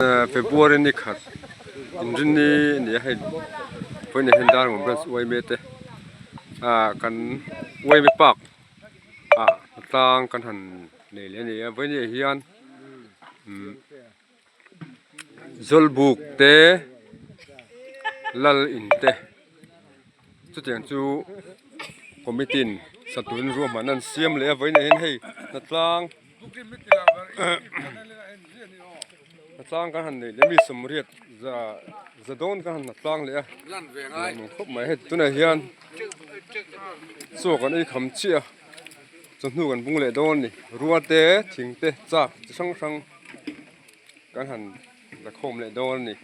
February ni khat inrinni a ni a hei vawiinah hian Darngawn branch uaime te ah kan uaime park ah tlang kan han nei leh a ni a vawiinah hian umm Zawlbuk te lal in te chutiang chu committee in saturin ruahmanna an siam leh a vawiinah hian hei hnatlang hnatlang kan han neih leh mi sawmriat za za dawn kan han hnatlang leh a nuam khawp mai hei tunah hian chaw kan ei kham chiah a chawhnu kan bung leh dawn a ni rua te thing te chak chi hrang hrang. Kan han la khawm leh dawn a ni.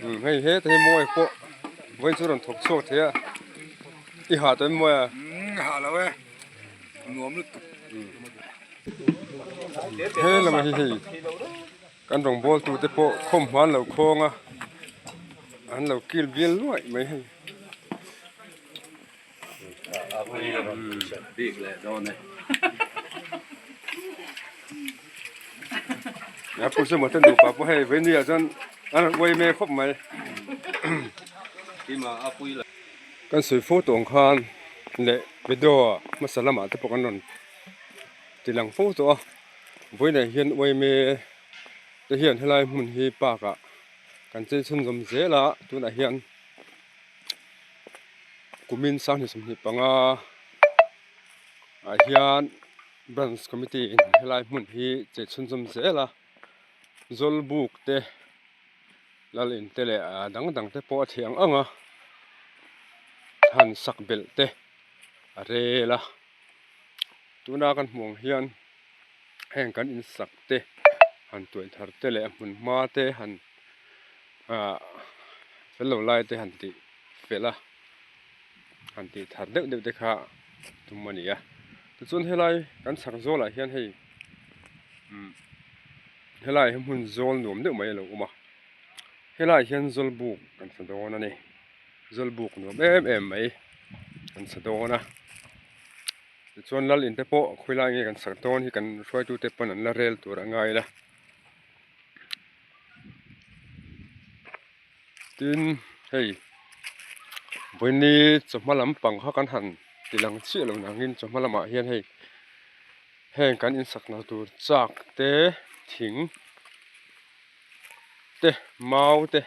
Umm hei heta hi mawi pawh vawiin chu rawn thawk chhuak thei a i ha tawh em mawi a? Umm ha lo e nuam lutuk. He lamah hi hei kan rawngbâwl tute pawh khawm hma an lo khawng a an lo kil bial luaih mai hei. A pu chu maw nupa pawh hei vei ah chuan an rawn uai mek khawp mai kan sawi fo tawh ang khan leh video ah hmasa lamah te pawh kan rawn ti lang fo tawh a vawiinah hian uai me te hian helai hmun hi park ah kan chei chhunzawm zel a tunah hian. Kumin 2025 ah hian branch committee in helai hmun hi che chhunzawm zel a zawlbuk te lal in te leh a dang dang te pawh a thei ang ang a han sak belh te a rel a tuna kan hmuh ang hian heng kan in sak te han tuai thar te leh a hmun hma te han ah fel lo lai te han tih fel a han tih thar deuh deuh te kha tum a ni a tichuan helai kan chhak zawlah hian hei umm helai hi hmun zawl nuam deuh mai a lo awm a helaiah hian zawlbuk kan sa dawn a ni zawlbuk nuam em em mai kan sa dawn a tichuan lal in te pawh khawilai nge kan sak dawn hi kan hruaitute pawn an la rel tur a ngai la. Tin hei vawiini chawhma lampang kha kan han ti lang chiah lo nangin chawhma lamah hian hei heng kan insakna tur chak te thing te mau te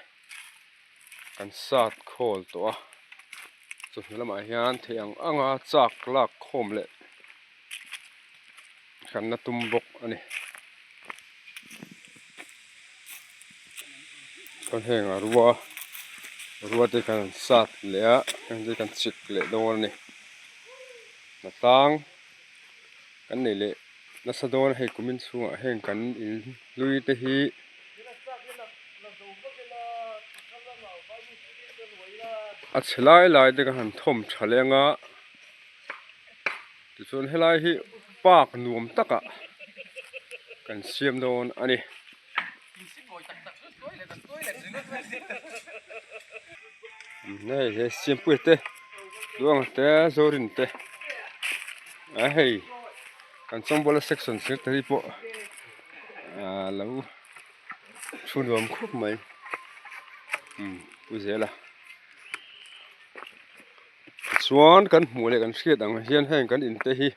kan sat khawl tawh a chawhnu lamah hian theih ang anga chak lak khawm leh kan la tum bawk a ni. Chuan heng a rua rua te khan an sat leh a heng te kan chik leh dawn a ni. Hnatlang kan nei leh nasa dawn a hei kumin chhungah heng kan in hlui te hi a chhe lai lai te kan han thawm tha leh anga. Tichuan helai hi park nuam takah kan siam dawn a ni. Hei he Siampuia te Duanga te Zorin te a hei kan Chawngbawla section secretary pawh ah lo thu nuam khawp mai umm pu Zela. Tichuan kan hmuh leh kan hriat ang hian heng kan in te hi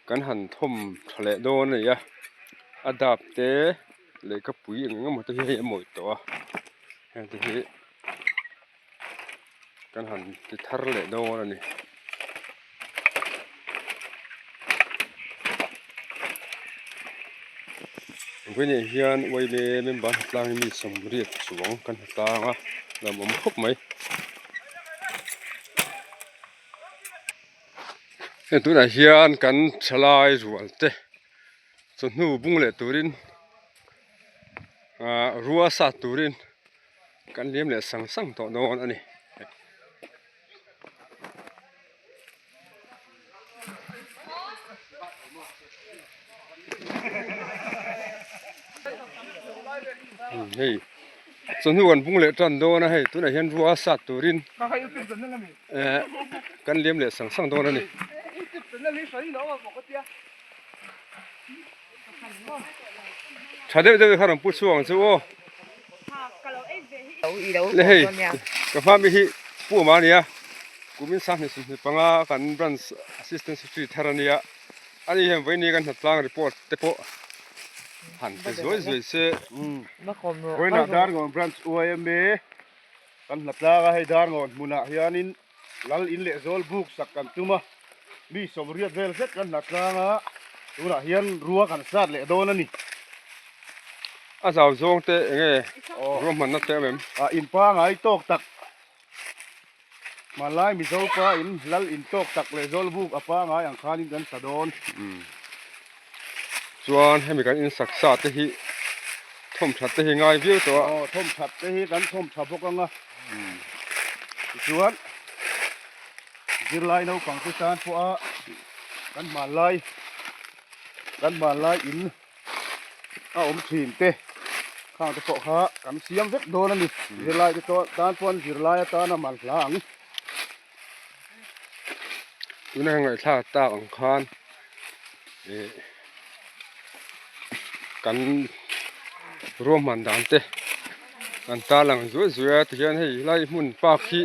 kan han thawm tha leh dawn a ni a a dap te lehkhapui eng eng emaw te hi hei a mawih tawh a heng te hi kan han ti thar leh dawn a ni. Vawiinah hian uaile member hnatlang hi mi sawmriat chuang kan hnatlang a nuam awm khawp mai. Heng tunah hian kan thalai rual te chawhnu bung leh turin ah rua sat turin kan liam leh sang sang tawh dawn a ni. Hei chawhnu an bung leh tan dawn a hei tunah hian rua sat turin eh kan liam leh sang sang dawn a ni. Tha deuh deuh kha rawn pu chhuak ang chu aw. Le hei ka hma mi hi pu awm a nia kumin sanghnih 25 kan branch assistant secretary thar a nia ani hian vawiin kan hnatlang report te pawh han pe zuai zuai se. Vawiinah Darngawn branch UIMA kan hnatlang a hei Darngawn hmunah hianin Lal in leh zawl buk sak kan tum a, mi 80 vel zet kan hlat tlang a, tunah hian rua kan sat leh dawn a ni. A zau zawng te eng nge ruahmanna te awm em? A in pangai tawk tak, hmanlai Mizo pa in lal in tawk tak leh zawl buk a pangai ang khanin kan sa dawn. Chuan hemi kan in sak sa te hi thawmthat te hi ngai viau tawh a. Aw thawmthat te hi kan thawmtha bawk ang a. Tichuan zirlai naupang te tan pawh a kan hmanlai kan hmanlai in a awm thin te khang te pawh kha kan siam vek dawn a ni. Zirlai te tan pawh an zirlai atana manhla ang. Tuna ka ngaihthlak tak ang khan ih kan ruahman dan te kan tarlang zuai zuai a tihian hei helai hmun park hi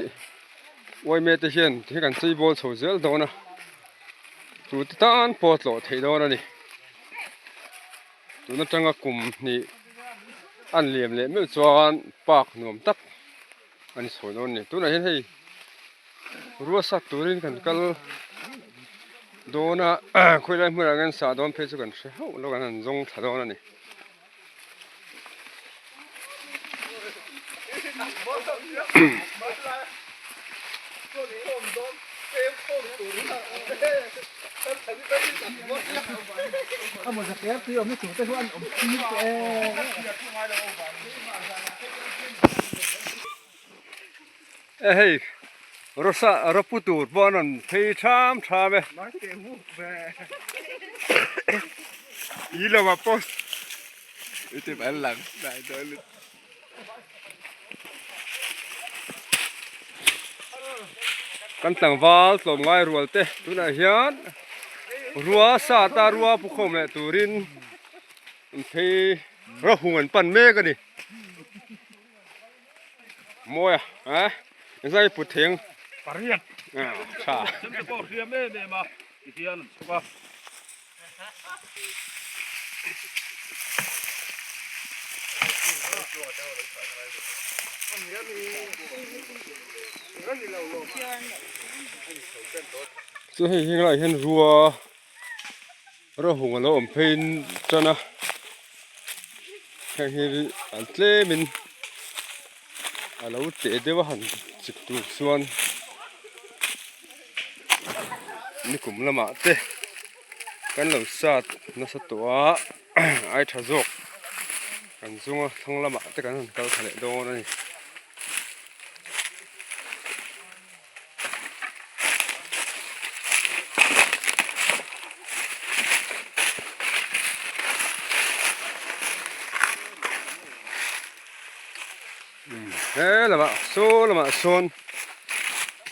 uaime te hian ti hian kan chei bawl chho zel dawn a tute tan pawh a tlawh theih dawn a ni tun atanga kum hnih an liam leh meuh chuan park nuam tak. An sawi dawn a ni tunah hian hei rua sat turin kan kal dawn a khawilai hmunah hian sah dawn phei chu kan hre hauh lo kan han zawng thla dawn a ni. E hei rawsa rawpu tur pawh an rawn phei tham tham e i lo a post kan tlangval tlawmngai rual te tunah hian rua sat a rua pu khawm leh turin an phei rawhung an pan mek a ni mawi a eh engzah nge put thei ang pariat tha Chu hei heng laiah hian rua rawhung a lo awm pheiin tan a heng hi an tlemin a lo teh deuh a han chik tur chuan nikum lamah te kan lo sat nasa tawh a ai tha zawk kan zunga thlang lamah te kan han kal thla leh dawn a ni. He lamah saw lamah sawn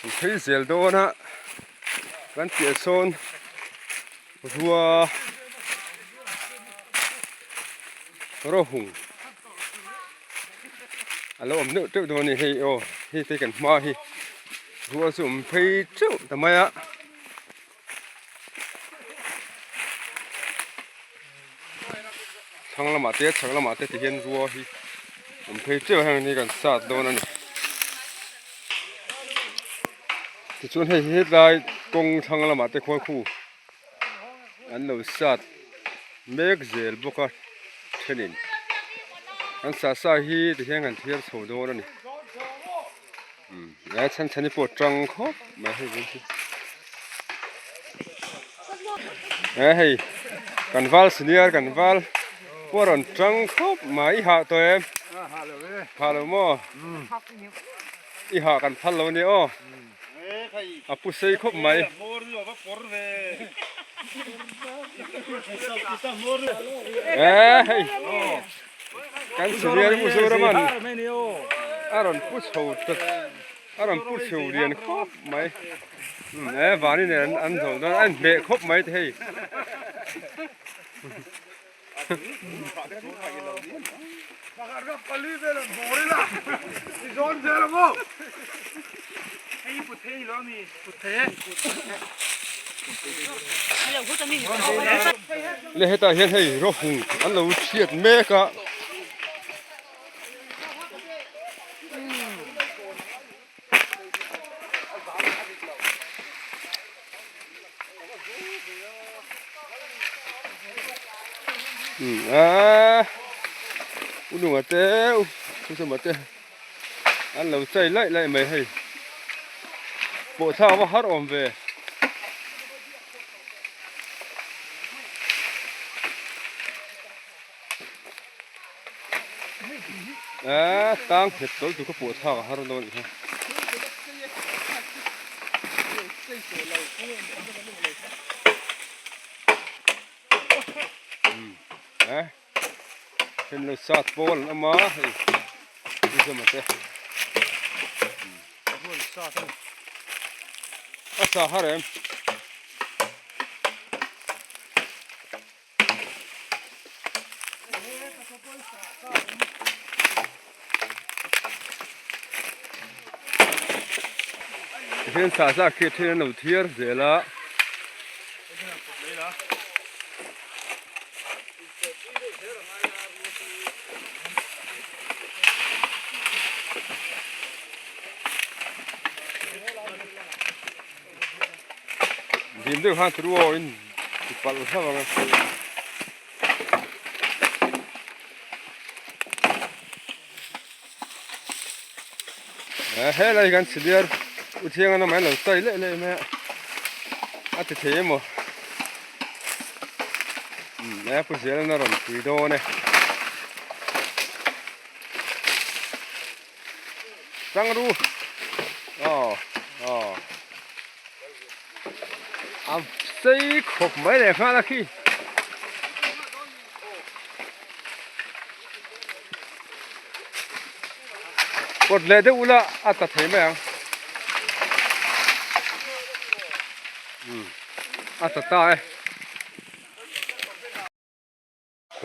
an phei zel dawn a kan piah sawn rua rawhung a lo awm deuh teuh dawn a ni hei aw hei te kan hma hi rua chu awm phei teuh ta mai a. Thlang lamah te chhak lamah te ti hian rua hi awm phei teuh heng hi kan sat dawn a ni tichuan hei hi hetlai kawng thlang lamah te khuan khu an lo sat mek zel bawk a thenin an sah sa hi ti hian kan thiar chho dawn a ni umm a chhan chhan hi pawh tang khawp mai hei veng chu e hei kan val senior kan val pawh a rawn tang khawp mai i hah tawh em hah lo maw i hah kan phal lo a nia aw a pu sei khawp mai. E hei kan senior Mizoram an a rawn pu chho ta a rawn pu chho lian khawp mai e vani nen an zo dawn a inhmeh khawp mai te hei. Le hetah hian hei rawhung an lo chhiat mek a. A u nunga te u thusama te an lo chai laih laih mai hei pawh thlak va har awm ve. A tang nghet tawlh tur ka pawh thlak a har dawn a nih kha. A then lo sat pawl an awm a hei zama te a sa har em. Tihian sah zak khi then an lo thiar zel a. Dim deuh khan turu aw in ti palh hlauh ang a. Helai kan chhiliar u thiang an awm a, an lo chai leh leh mai a, a ti thei emaw umm e pu zel an a rawn pui dawn e. Changru aw aw a sei khawp mai leh nghal a khi. Kawt leh deuh ula a ta thei mai ang umm a ta ta e.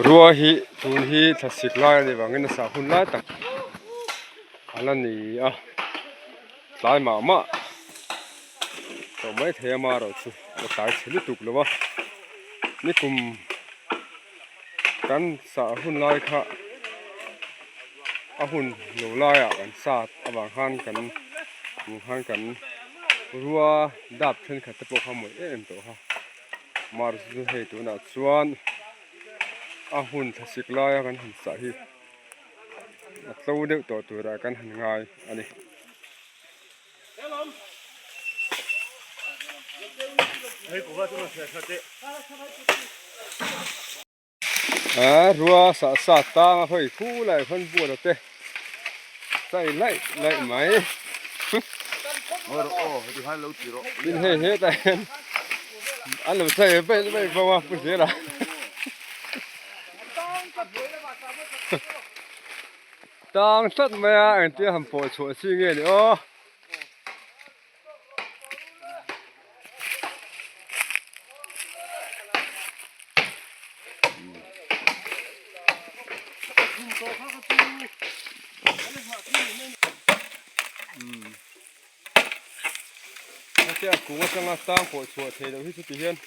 Rua hi tun hi thlasik lai a nih vangin a sah hun lai tak a la ni a tlai mah mah tawh mai thei a marawh chu a tlai chhe lutuk lo a nikum kan sah hun lai kha a hun lo laiah kan sat avang khan kan hmuh khan kan rua dap thenkhat te pawh kha a mawih em em tawh kha. Mars chu hei tunah chuan a hun thlasik laia kan han sah hi a tlo deuh tawh turah kan han ngai a ni. A rua sah sa tang a hawi khu lai khawn buat a te chai laih laih mai tin hei hetah hian an lo chai ve mai bawk a pu zela tang tlat mai a engtia han pawh chhuah chi nge ni aw. Hetia kung atanga tang pawh chhuah theih loh hi chuti hian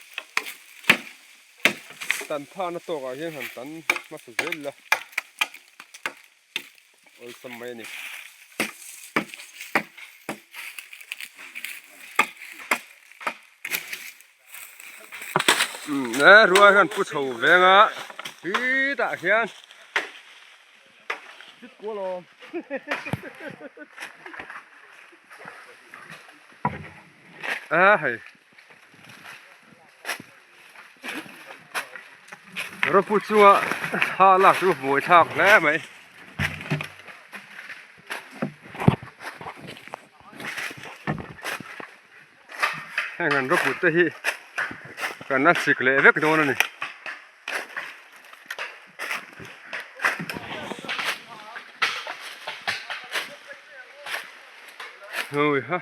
tan phahna tawkah hian han tan hmasa zel ila. Awlsam mai a ni. Umm e ruai hian pu chho veng a khitah hian a hei. Rawpu chunga thla lak chu buai thlak hle mai. Heng an rawpu te hi kan la chik leh vek dawn a ni. Hui ha.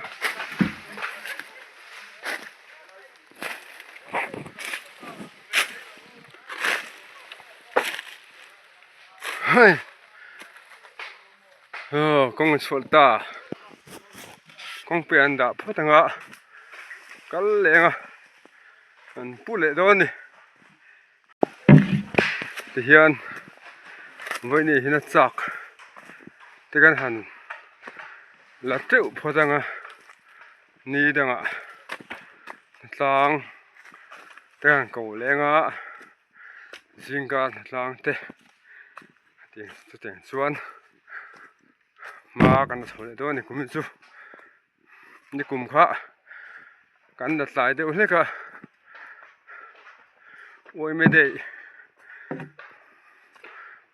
Hei aw kawng a chhuah ta kawngpui an dah phawt ang a kal leh ang a an pu leh dawn a ni tihian vawiin hian a chak te kan han la teuh phawt ang a ni dangah tlang te kan ko leng a. Zingka hnatlang te chutiang chuan hma kan la chho leh dawn a ni kum hi chu nikum kha kan la tlai deuh hlek a uaime daih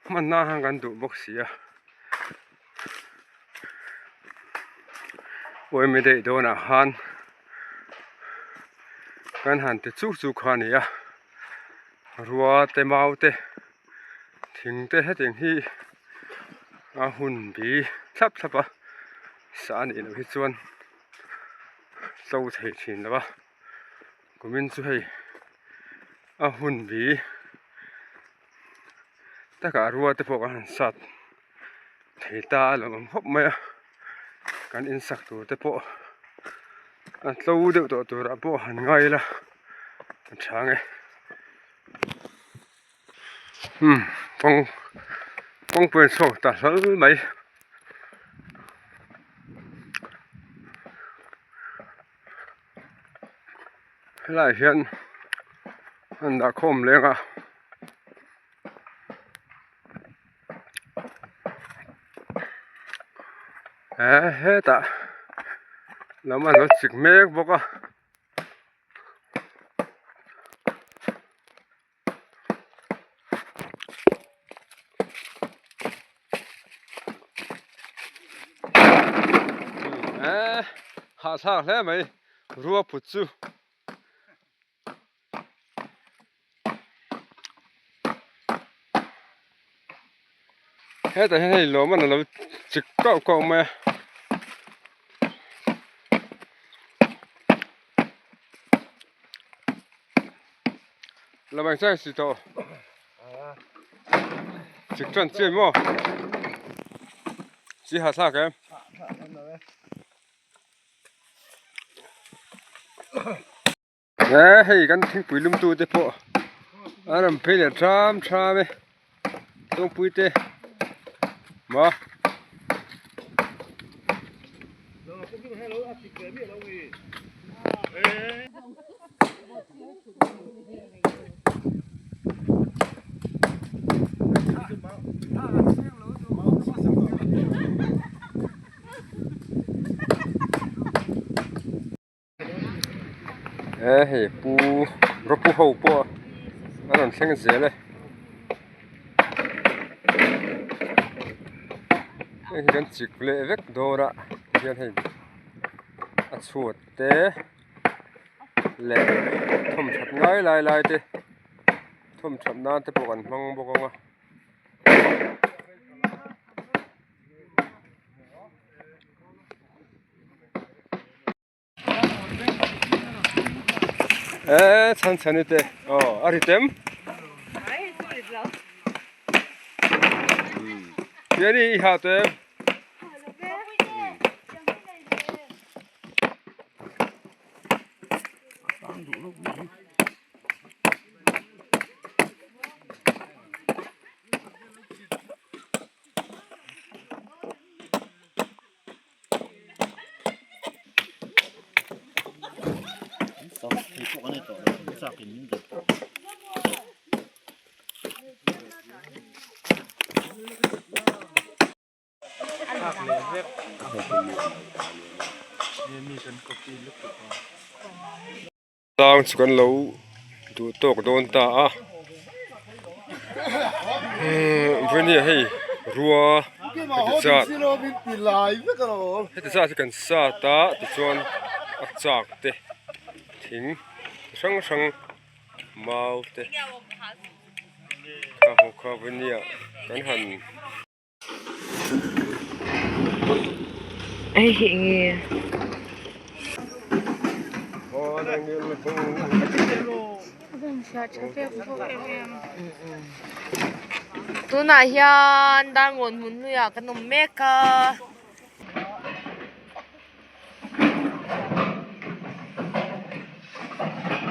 hman nan khan kan duh bawk si a uaime daih dawnah khan kan han ti chuk chuk kha a ni a. Rua te mau te thing te hetiang hi a hun bi thlap thlap a sa a nih loh hi chuan tlo thei thin lo a kumin chu hei a hun bi takah rua te pawh kan han sat thei ta a lo awm khawp mai a kan in sak tur te pawh a tlo deuh tawh turah pawh han ngai ila a tha ang e umm kawng kawngpui an chhuak ta hlawl mai helaiah hian an dah khawm leng a. Eee hetah lam a lo chik mek bawk a. Eee hahthlak hle mai rua put chu. Hetah hian hei lawm an lo chik kauh kauh mai a. Lam ang chiang si tawh. Chik tan chian maw? Chi ha thlak em? He hei kan thingpui lum tu te pawh an rawn phei leh tham tham e tawngpui te maw. He hei pu rawpu ho pawh a rawn thleng zel e heng hi kan chik leh vek dawn a tihian hei a chhuat te leh thawm that ngai lai lai te thawm that nan te pawh kan hmang bawk ang a. Eee chhan chhan te aw a ri tem Piani i ha tem Tlang chu kan lo duh tawk dawn ta a vawini hei rua heti zat heti zat hi kan sat a tichuan a chak te thing chi hrang hrang mau te kha ho kha vawini ah kan han. Tunah hian Darngawn hmun hnuiah kan awm mek a.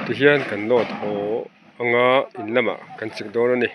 Tihian kan load haw anga in lamah kan chik dawn a ni.